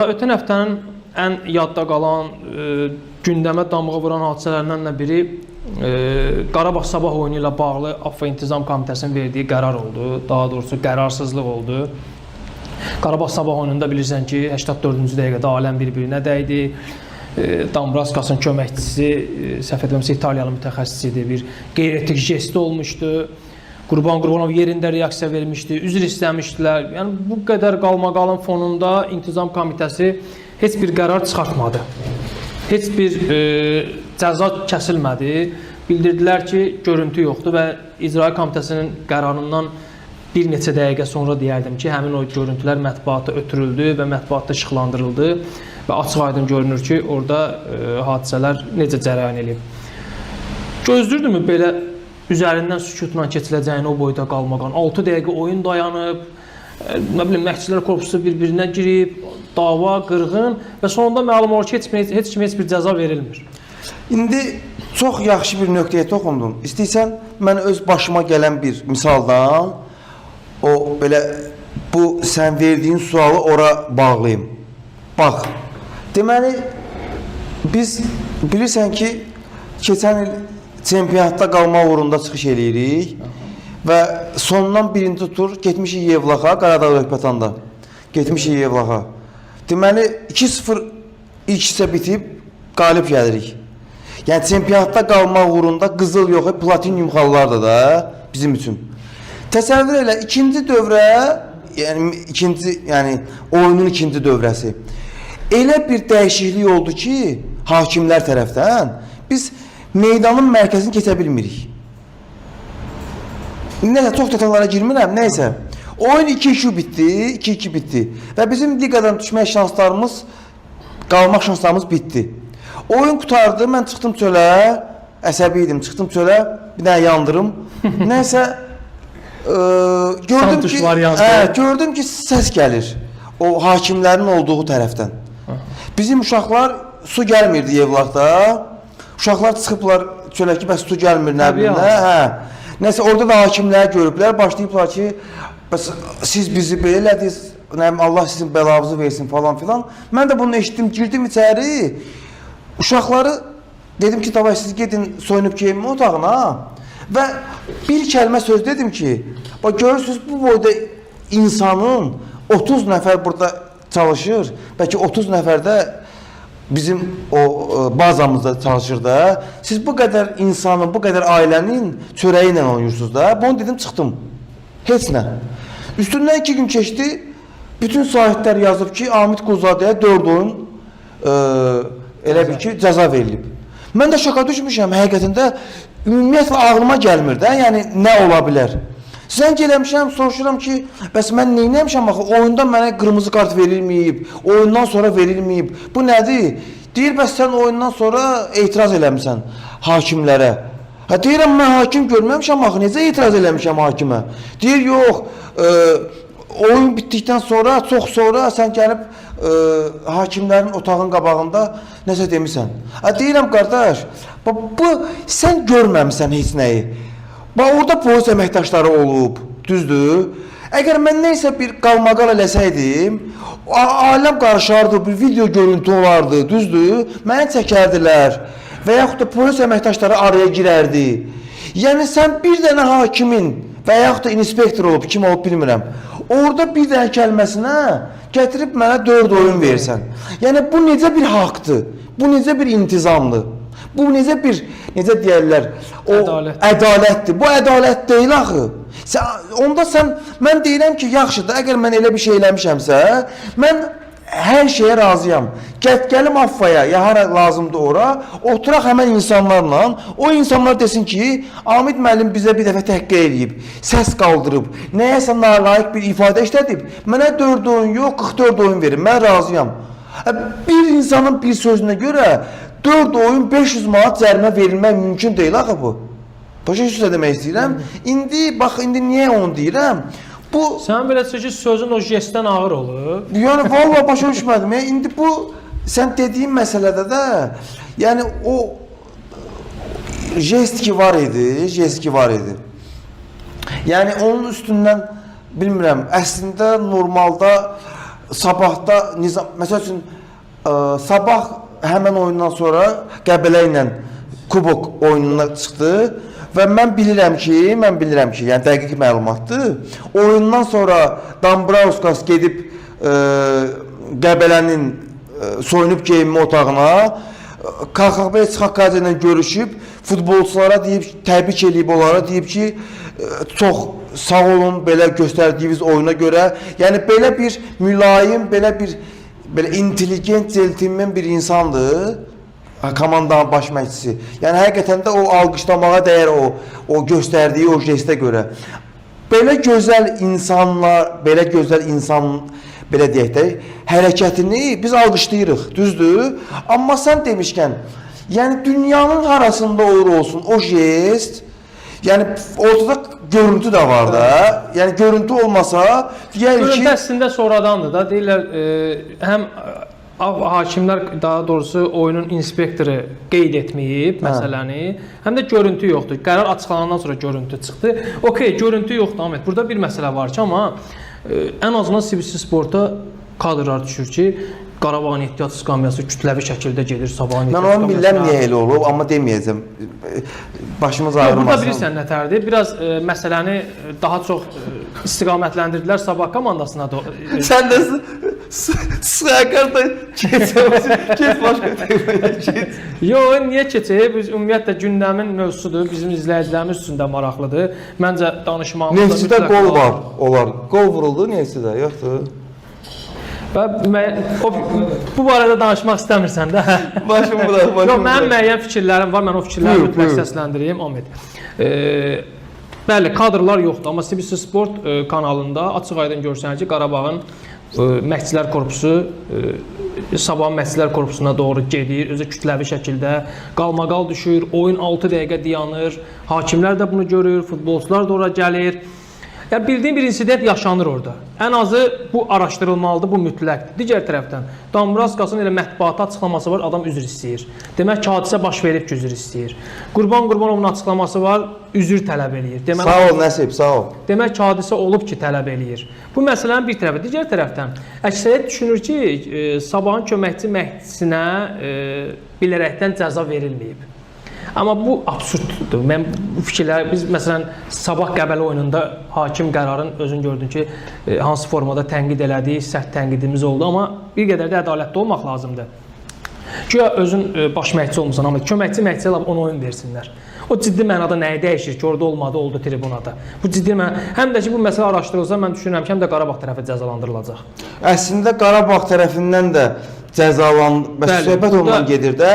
Ötən həftənin ən yadda qalan, gündəmə damğa vuran hadisələrindən də biri Qarabağ Sabah oyunu ilə bağlı AFF İntizam Komitəsinin verdiyi qərar oldu. Daha doğrusu qərarsızlıq oldu. Qarabağ Sabah oyununda bilirsən ki, 84-cü dəqiqədə aləm bir-birinə dəydi. Dambraskasın köməkçisi, səhv etmirəmsə İtaliyalı mütəxəssis idi, bir qeyri-etik jesti olmuşdu. Qurban Qurbanov yerində reaksiya vermişdi, üzr istəmişdilər. Yəni bu qədər qalmaqalın fonunda İntizam Komitəsi heç bir qərar çıxartmadı. Heç bir cəza kəsilmədi. Bildirdilər ki, görüntü yoxdur və İcra Komitəsinin qərarından bir neçə dəqiqə sonra deyərdim ki, həmin o görüntülər mətbuata ötürüldü və mətbuatda işıqlandırıldı və açıq-aydın görünür ki, orada hadisələr necə cərəyan eləyib. Gözləyirdinmi belə üzərindən sükutla keçiləcəyini o boyda qalmaqan? 6 dəqiqə oyun dayanıb, nə bilim, məşqçilər korpusu bir-birinə girib, dava, qırğın və sonunda məlum olur ki, heç kimə heç bir cəza verilmir. İndi çox yaxşı bir nöqtəyə toxundun. İstəyirsən mən öz başıma gələn bir misaldan o belə bu sən verdiyin sualı ora bağlayım. Bax, deməli biz bilirsən ki, keçən il çempionatda qalma uğrunda çıxış eləyirik və sondan birinci tur getmişik Yevlaxa, Qaradağ Röhbətanda. Getmişik Yevlaxa. Deməli 2-0 ilk hissə bitib qalib gəlirik. Yəni çempionatda qalmaq uğrunda qızıl yox, platinum xallardır da bizim üçün. Təsəvvür elə ikinci dövrə, yəni ikinci, yəni oyunun ikinci dövrəsi. Elə bir dəyişiklik oldu ki, hakimlər tərəfdən biz meydanın mərkəzini keçə bilmirik. Nəsə çox detallara girmirəm, nəysə. Oyun 2-2 bitdi, 2-2 bitdi və bizim liqadan düşmək şanslarımız, qalmaq şanslarımız bitdi. Oyun qurtardı, mən çıxdım çölə, əsəbi idim, çıxdım çölə, bir dənə yandırım. Nəsə gördüm ki, gördüm ki, səs gəlir o hakimlərin olduğu tərəfdən. Bizim uşaqlar su gəlmirdi Yevlaxda. Uşaqlar çıxıblar çölə ki, bəs su gəlmir, nə bilim nə. Hə. Nəsə orada da hakimləri görüblər, başlayıblar ki, bəs siz bizi belə elədiniz, nə bilim Allah sizin bəlanızı versin falan filan. Mən də bunu eşitdim, girdim içəri. Uşaqları dedim ki, davay siz gedin soyunub geyinmə otağına və bir kəlmə söz dedim ki, bax görürsünüz bu boyda insanın 30 nəfər burada çalışır, bəlkə 30 nəfər də bizim o bazamızda çalışır da. Siz bu qədər insanın, bu qədər ailənin çörəyi ilə oynayırsınız da. Bunu dedim, çıxdım. Heç nə. Üstündən 2 gün keçdi. Bütün sahiblər yazıb ki, Amid Quluzadəyə 4 oyun elə bil ki, cəza verilib. Mən də şoka düşmüşəm həqiqətində. Ümumiyyətlə ağlıma gəlmir də, yəni nə ola bilər? Zəng eləmişəm, soruşuram ki, bəs mən nə etmişəm axı? Oyunda mənə qırmızı kart verilməyib, oyundan sonra verilməyib. Bu nədir? Deyir, bəs sən oyundan sonra etiraz eləmisən hakimlərə. Hə, deyirəm, mən hakim görməmişəm axı, necə etiraz eləmişəm hakimə? Deyir, yox, oyun bitdikdən sonra, çox sonra sən gəlib hakimlərin otağın qabağında nəsə demisən. Hə, deyirəm, qardaş, bu sən görməmisən heç nəyi. Bax, orada polis əməkdaşları olub, düzdür? Əgər mən nəysə bir qalmaqal eləsəydim, aləm qarışardı, bir video görüntü olardı, düzdür? Məni çəkərdilər və yaxud da polis əməkdaşları araya girərdi. Yəni sən bir dənə hakimin və yaxud da inspektor olub, kim olub bilmirəm, orada bir dənə kəlməsinə gətirib mənə 4 oyun versən. Yəni bu necə bir haqdır? Bu necə bir intizamdır? Bu necə bir, necə deyərlər, o ədalət. Ədalətdir. Bu ədalət deyil axı. Sən, onda sən, mən deyirəm ki, yaxşıdır, əgər mən elə bir şey eləmişəmsə, mən hər şeyə razıyam. Get gəlim AFF-ya, ya hara lazımdır ora, oturaq həmən insanlarla, o insanlar desin ki, Amid müəllim bizə bir dəfə təhqir eləyib, səs qaldırıb, nəyəsə nalayiq bir ifadə işlədib, mənə 4 oyun yox, 44 oyun verin, mən razıyam. Bir insanın bir sözünə görə 4 oyun 500 manat cərimə verilmək mümkün deyil axı bu. Başa düşürsən demək istəyirəm. İndi bax, indi niyə onu deyirəm? Bu sən belə ki, sözün o jestdən ağır olub. Yəni vallahi başa düşmədim. İndi bu sən dediyin məsələdə də, yəni o jest ki var idi, jest ki var idi. Yəni onun üstündən bilmirəm, əslində normalda Sabahda nizam, məsəl üçün Sabah həmin oyundan sonra Qəbələ ilə kubok oyununa çıxdı və mən bilirəm ki, yəni dəqiq məlumatdır. Oyundan sonra Dambrauskas gedib Qəbələnin soyunub geyinmə otağına KXB Çıxaqadze ilə görüşüb futbolçulara deyib, təbrik eləyib onlara, deyib ki, çox sağ olun belə göstərdiyiniz oyuna görə. Yəni belə bir mülayim, belə bir belə intelligent, centilmen bir insandır. Komandanın baş məşqçisi. Yəni həqiqətən də o alqışlamağa dəyər o göstərdiyi o jestə görə. Belə gözəl insanlar, belə gözəl insan, belə deyək də, hərəkətini biz alqışlayırıq, düzdür? Amma sən demişkən, yəni dünyanın harasında olur olsun o jest, yəni ortada görüntü də var da. Yəni görüntü olmasa deyərik ki, Görüntü əslində sonradandır da. Deyirlər həm hakimlər, daha doğrusu oyunun inspektoru qeyd etməyib məsələni, həm də görüntü yoxdur. Qərar açıqlanandan sonra görüntü çıxdı. Okay, görüntü yoxdur Ahmet. Burada bir məsələ var ki, amma ən azından CBC Sporta kadrlar düşür ki, Qarabağın ehtiyat skamyası kütləvi şəkildə gedir Sabahın mən ehtiyat onu bilirəm skamyasına. niyə elə olub, amma deməyəcəm. Başımız Yox, burada ağrımasın. bilirsən nətərdir? Biraz məsələni daha çox istiqamətləndirdilər Sabah komandasına da. Sən də sıxaqarda keç başqa temaya keç. Yo, niyə keçək? Biz ümumiyyətlə gündəmin mövzusudur. Bizim izləyicilərimiz üçün də maraqlıdır. Məncə danışmağımız da Neftçidə mütləq qol var, olar. Qol vuruldu Neftçidə, yoxdur? Və bu barədə danışmaq istəmirsən də. Başımı bırax, başımı. Yox, mənim müəyyən fikirlərim var. Mən o fikirləri Buyur, mütləq buyur. səsləndireyim, Ahmet. Bəli, kadrlar yoxdur, amma CBC Sport kanalında açıq-aydın görsənir ki, Qarabağın məşqçilər korpusu Sabahın məşqçilər korpusuna doğru gedir, özü kütləvi şəkildə qalmaqal düşür, oyun 6 dəqiqə dayanır, hakimlər də bunu görür, futbolçular da ora gəlir. Yəni bildiyim bir insident yaşanır orada. Ən azı bu araşdırılmalıdır, bu mütləqdir. Digər tərəfdən Dambraskasın elə mətbuata açıqlaması var, adam üzr istəyir. Demək ki, hadisə baş verib ki, üzr istəyir. Qurban Qurbanovun açıqlaması var, üzr tələb eləyir. Demək Sağ ol Nəsib, sağ ol. Demək ki, hadisə olub ki, tələb eləyir. Bu məsələnin bir tərəfi. Digər tərəfdən əksəriyyət düşünür ki, Sabahın köməkçi məşqçisinə bilərəkdən cəza verilməyib. Amma bu absurddur. Mən bu fikirləri biz məsələn Sabah Qəbələ oyununda hakim qərarın özün gördün ki, hansı formada tənqid elədik, sərt tənqidimiz oldu, amma bir qədər də ədalətli olmaq lazımdır. Güya özün baş məşqçi olmusan, amma köməkçi məşqçiyə lap 10 oyun versinlər. O ciddi mənada nəyi dəyişir ki, orada olmadı, oldu tribunada. Bu ciddi məna, həm də ki bu məsələ araşdırılsa, mən düşünürəm ki, həm də Qarabağ tərəfi cəzalandırılacaq. Əslində Qarabağ tərəfindən də cəzalan, Bəli, söhbət ondan gedir də.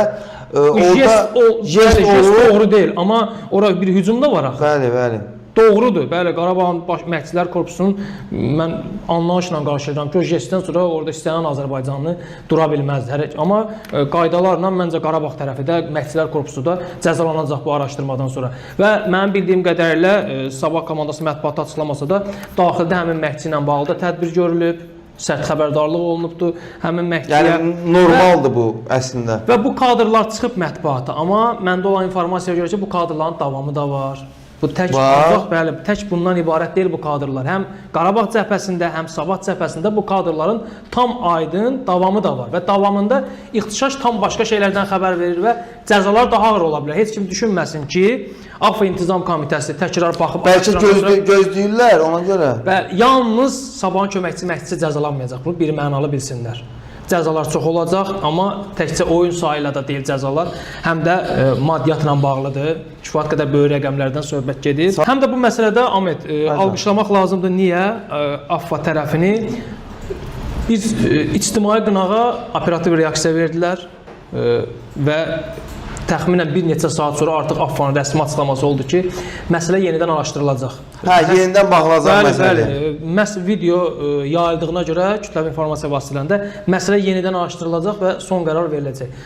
Orada jest, jest doğru deyil, amma ora bir hücum da var axı. Bəli, bəli. Doğrudur. Bəli, Qarabağın baş məşqçilər korpusunun mən anlayışla qarşılayıram ki, o jestdən sonra orada istənilən Azərbaycanlı dura bilməzdi. Amma qaydalarla məncə Qarabağ tərəfi də, məşqçilər korpusu da cəzalanacaq bu araşdırmadan sonra. Və mənim bildiyim qədərilə Sabah komandası mətbuata açıqlamasa da daxildə həmin məşqçi ilə bağlı da tədbir görülüb, sərt xəbərdarlıq olunubdur həmin məşqçiyə. Yəni normaldır bu əslində. Və bu kadrlar çıxıb mətbuata, amma məndə olan informasiyaya görə ki, bu kadrların davamı da var. Bu tək ancaq, bəli, tək bundan ibarət deyil bu kadrlar. Həm Qarabağ cəbhəsində, həm Sabah cəbhəsində bu kadrların tam aydın davamı da var və davamında ixtişaş tam başqa şeylərdən xəbər verir və cəzalar daha ağır ola bilər. Heç kim düşünməsin ki, AFF İntizam Komitəsi təkrar baxıb bəlkə gözləyirlər ona görə. Bəli, yalnız Sabahın köməkçi məşqçisi cəzalanmayacaq. Bunu bir mənalı bilsinlər. Cəzalar çox olacaq, amma təkcə oyun sayı ilə də deyil cəzalar, həm də maddiyyatla bağlıdır. Kifayət qədər böyük rəqəmlərdən söhbət gedir. Həm də bu məsələdə Ahmet, alqışlamaq lazımdır. Niyə? AFF tərəfini bir ictimai qınağa operativ reaksiya verdilər və təxminən bir neçə saat sonra artıq AFF-ın rəsmi açıqlaması oldu ki, məsələ yenidən araşdırılacaq. Hə, yenidən bağlanacaq məsələ. Bəli, məhz video yayıldığına görə kütləvi informasiya vasitələrində məsələ yenidən araşdırılacaq və son qərar veriləcək.